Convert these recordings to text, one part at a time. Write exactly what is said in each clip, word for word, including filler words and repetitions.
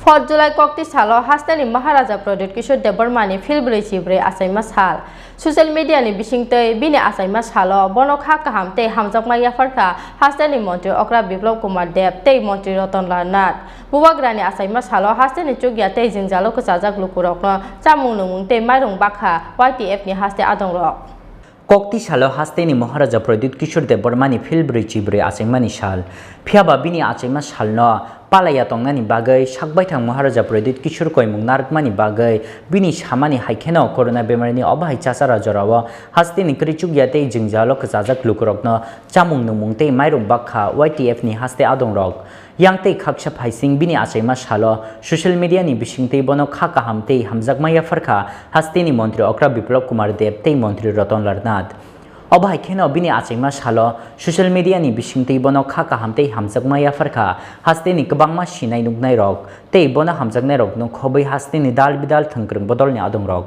Hot July kokti salo hasteni Maharaja Pradyut Kishore Debbarmani phil brwi chibrwi achaima sal. Social media ni bisingtwi bini achaima salo bono kha kaham tei hamjakma yapharkha hasteni montri okra Biplab Kumar Deb tei montri Ratan Lal Nath. Bubagrani achaima salo hasteni chukya tei jwngjalo kwchajak lukurokno chamung nungmung tei mairung bakha Y T F ni haste adongrok. Kokti salo hasteni Maharaja Pradyut Kishore Debbarmani phil brwi chibrwi achaimani sal. Phiyaba bini achaima salno palaiya tongnani bagwi sakbaithang Maharaja Pradyut Kishore koimung narwkmani bagwi bini samani hai kheno corona bemarini obo hai chachara jorao hasteni kwrwi chukya tei jwngjalo kwchajak lukurokno chamung nungmung tei mairung bakha Y T F ni haste adongrok. Yang tei khaksa phaising bini achaima salo social media ni bisingtwi bono kha kaham tei hamjakma yapharkha hasteni montri okra Biplab Kumar Deb tei montri Ratan Lal Nath. Obo hai kheno bini achaima salo social media ni bisingtwi bono kha kaham tei hamjakma yapharkha hasteni kwbangma sinai nuknairok tei bono hamjaknairokno khobwi hasteni dal bidal thwngkwrwng bodolni adongrok.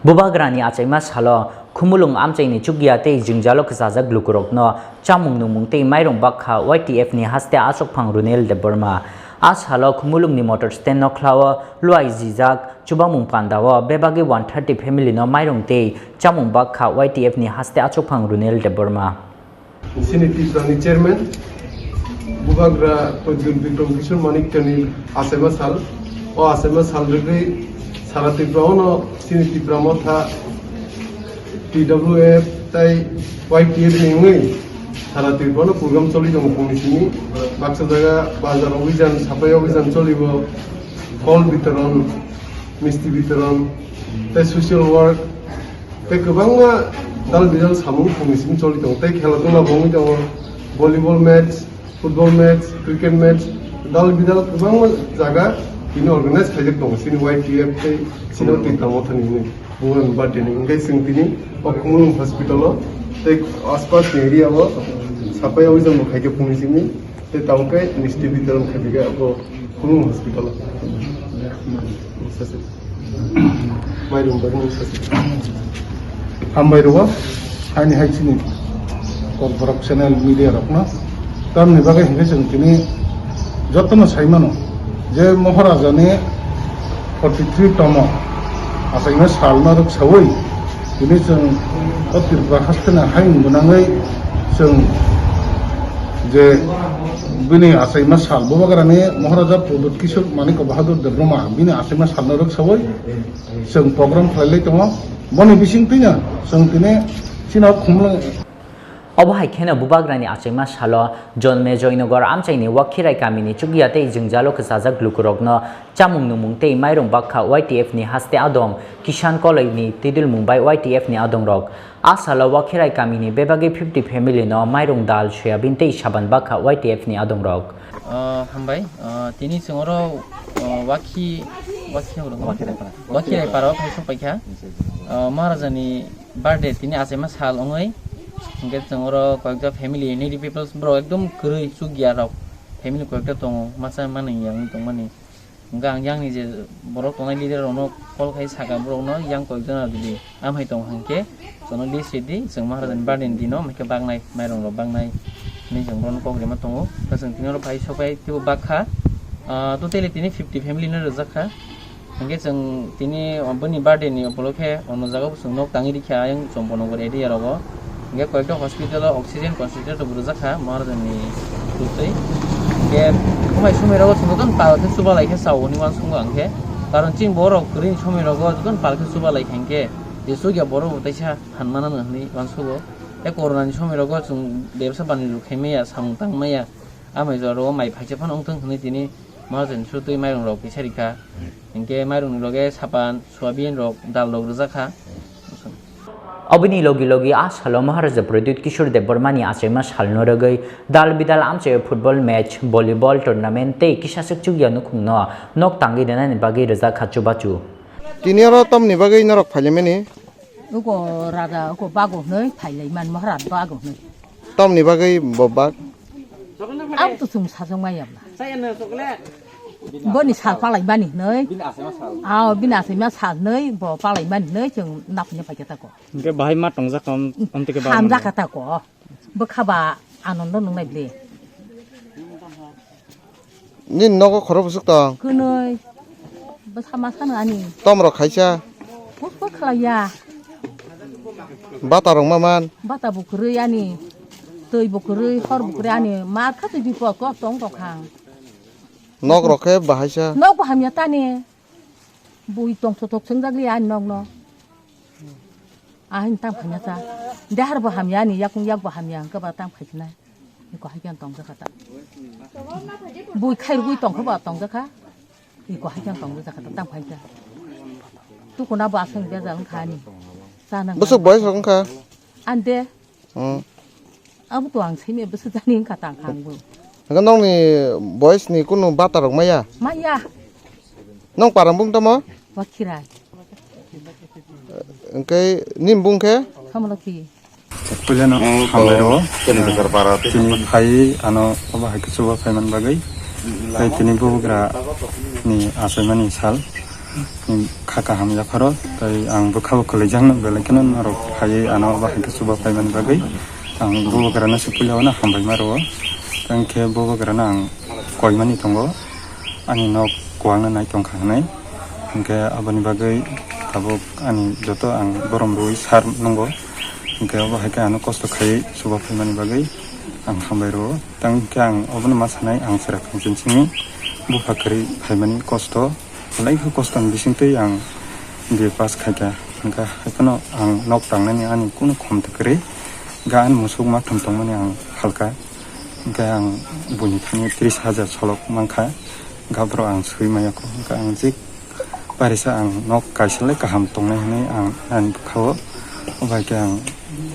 Bubagrani achaima salo khumulwng amchaini chukya tei jwngjalo kwchajak lukurokno chamung nungmung tei mairung bakha Y T F ni haste achukphang Runel Debbarma. A salo khumulwngni motor stand nokhlao luai jijak chubamung pandao bebagwi one thirty family no mairung tei chamung bakha Y T F ni haste achukphang Runel Debbarma. Chini Tiprani chairman, Bubagra Pradyut Bikram Kishore Manikya ni achaima sal. O achaima sal rwgwi sara Tripura ono chini Tipra Motha, T W F tai Y T F ni wngwi sara Tripura no program choli tongo pungni simi. Baksa jaga bazar obijan, sapai obijan cholibo, phol bitoron, misti bitoron, tai social work, tei kwbangma dal bidal samung pungni simi choli tongo. Tei khela dula bo wngwi tongo, volleyball match, football match, cricket match, dal bidal kwbangma jaga tini organize khaijak tongo. Chini Y T F tei chini Tipra Mothani hwnwi bubagrani birthday ni. Hwnkhe chwng tini o Khumulwng hospital o tei aspas ni area o sapai obijan bo khaikhe pungni simi. Tei tabuk khe misti bitoron khaipikha abo Khumulwng hospital o. Mairung bagwi sasi. Hambai rwo, haini hai chini kokborok channel media rokno. Tamni bagwi hinkhe chwng tini jotono sai mano je Maharaja ni forty three tomo achaima salno rwksaui tini chwng o Tripura haste ni hayung gwnangwi chwng je bini achaima sal Bubagrani Maharaja Pradyut Kishore Manik Bahadur Debbarma bini achaima salno rwksaui chwng program khlailai tongo. Boni bisingtwino chwng tini chini Khumulwng. Obo hai kheno Bubagrani achaima salo Jonme Joynagar amchaini Wakhirai kamini chukya tei jwngjalo kwchajak lukurokno chamung nungmung tei mairung bakha Y T F ni haste adong Kishan Koloini twidulmung bai Y T F ni adongrok. A salo Wakhirai kamini bebagwi fifty family no mairung, dal, soyabin tei saban bakha Y T F ni adongrok. Ah, hambai. Ah, tini chwng oro, ah, Wakhi, Wakhi, Wakhirai para. Wakhirai para o phai sok paikha. Ah, Maharajani birthday tini achaima sal wngwi. Hwnkhe chwng oro koyekta family, needy peoples borok ekdom kwrwi chukya rok. Family koyekta tongo, masa manwi yang tongmani. Hwnkhe ang yang ni je borok tongnai leader rokno call khai saka borokno yang koyekjona rwdi. Amhai tong hwnkhe, chwngno list ridi, chwng Maharajani birthday ni dino, hwnkhe baknai, mairung rok baknai, hinwi chwng bono kok rima tongo. Hwnkhe chwng tini oro phai sokphai teibo bakha, ah, totally tini fifty family no rwjakha. Hwnkhe chwng tini boni birthday ni upolokhe ono jagao chwng nok tangwi rikha, ayang Chomponogar area rogo. Hwnkhe koyekta hospital o oxygen concentrator bo rwjakha, Maharajani twtwi. Hwnkhe, omo hai somoi rogo chwng jotono pal khe chubalai khe chao hinwi uansukgo ang khe. Karon chini borok kwrwini somoi rogo jotono pal khe chubalai kha hinkhe, je chukya borok bo teisa phan mananw hinwi uansugo. Tei corona ni somoi rogo chwng bebsa banni rok khai maya, samung tang maya, amai jora rogo mai phaisa phano wngthwng hinwi tini Maharajani sutwi mairung rok kisa rikha. Hinkhe mairung ni loge sapan, soyabin rok, dal rok rwjakha. Obini logi logi a salo Maharaja Pradyut Kishore Debbarmani achaima salno rwgwi dal bidal amchaio football match, volleyball tournament tei kisa swk chukya nukhungno nok tangwi rwnani bagwi rwjakha chubachu. Tini oro tamni bagwi norok phailaimani? Uko raja, uko bago hwnwi phailaiman, Maharaj bago hwnwi. Tamni bagwi bo bak? Ang to chwng sajwk maya bla. Boni sal palaimani hwnwi. Ao, bini achaima sal hwnwi, bo palaimani hwnwi chwng naphina paikha tako. Hwnkhe bahai ma tongjak, am, amtwkhe ba hamjakha tako. Bwkha ba anondo nungnai bli. Nini nogo khoro bwswk tong? Kwnwi. Bwsa masa no ani. Tom rok khaisa? Puspor khlaiya. Bata rok ma man? Bata bo kwrwi ani. Twi bo kwrwi, hor bo kwrwi ani. Mar kha twi bipot kok tong rok kha. Nok rok khe bahaisa? Nok bo hamya tani. Bui tongthok thok swngjak li ani nok no. Ahini tang phanya cha. Dehar bo hamya ani, yakung yak bo hamya, hwnkhe ba tang phai khnai. Iko hai khe tong jakha ta. Bui khai rwgwi tong khe ba tong jakha. Iko hai khe tong jakha ta tang phai kha. Tukuna bo aswk bejal wngkha ani. Cha nang. Bwswk boyes rok wngkha? Ande. Hmm. Abo to ang simi bwswk jani wngkha tang kha ang bo. Hwnkhe nokni boyes ni kunu bata rok maya? Maya. Nong parang bung tamo? Wakhirai. Hwnkhe nim bung khe? Hamaloki. Puilano hambai rwo. Tini phai ano obo hai khe chuba phaiman bagwi. Tai tini bubagra ni achaimani sal. Kha kaham yapharo. Tai ang bwkha bo kwlwijak no belai kheno norok phaiwi ano obo hai khe chuba phaimani bagwi. Ang bubagra no se puila o no hambai ma rwo. Tang khe bubagra no ang koimani tongo. Ani nok kuwang no nai tongkha hinwi. Hinkhe aboni bagwi tabuk ani joto ang borom rwui sar nungo. Hinkhe obo hai khe ano kosto khaiwi chuba phaimani bagwi ang hambai rwo. Tang khe ang obono ma sanai ang chwrai phang chini simi bupha kwrwi phaimani kosto. Belai khe kosto ni bisingtwi ang B A pass khaikha. Hinkhe haiphano ang nok tangnani ani kunu khomtw kwrwi. Gaan musuk matham tongmani ang phalkha. Hinkhe ang buini thani tris hajar solok mankha. Gabro ang sui maya kho. Hinkhe ang jik parisa ang nok kaisa le kaham tongnai hinwi ang ani bwkhao. Obo hai khe ang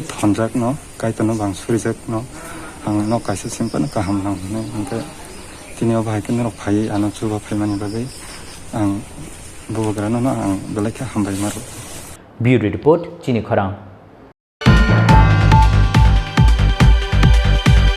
thonjak no, Kaitorno bo ang surijak no. Ang nok kaisa simpano kaham nang hinwi. Hinkhe tini obo hai khe norok phaiwi ano chuba phaimani bagwi ang bubagrano no ang belai khe hambai ma rwo. Bureau Report, Chini Khorang.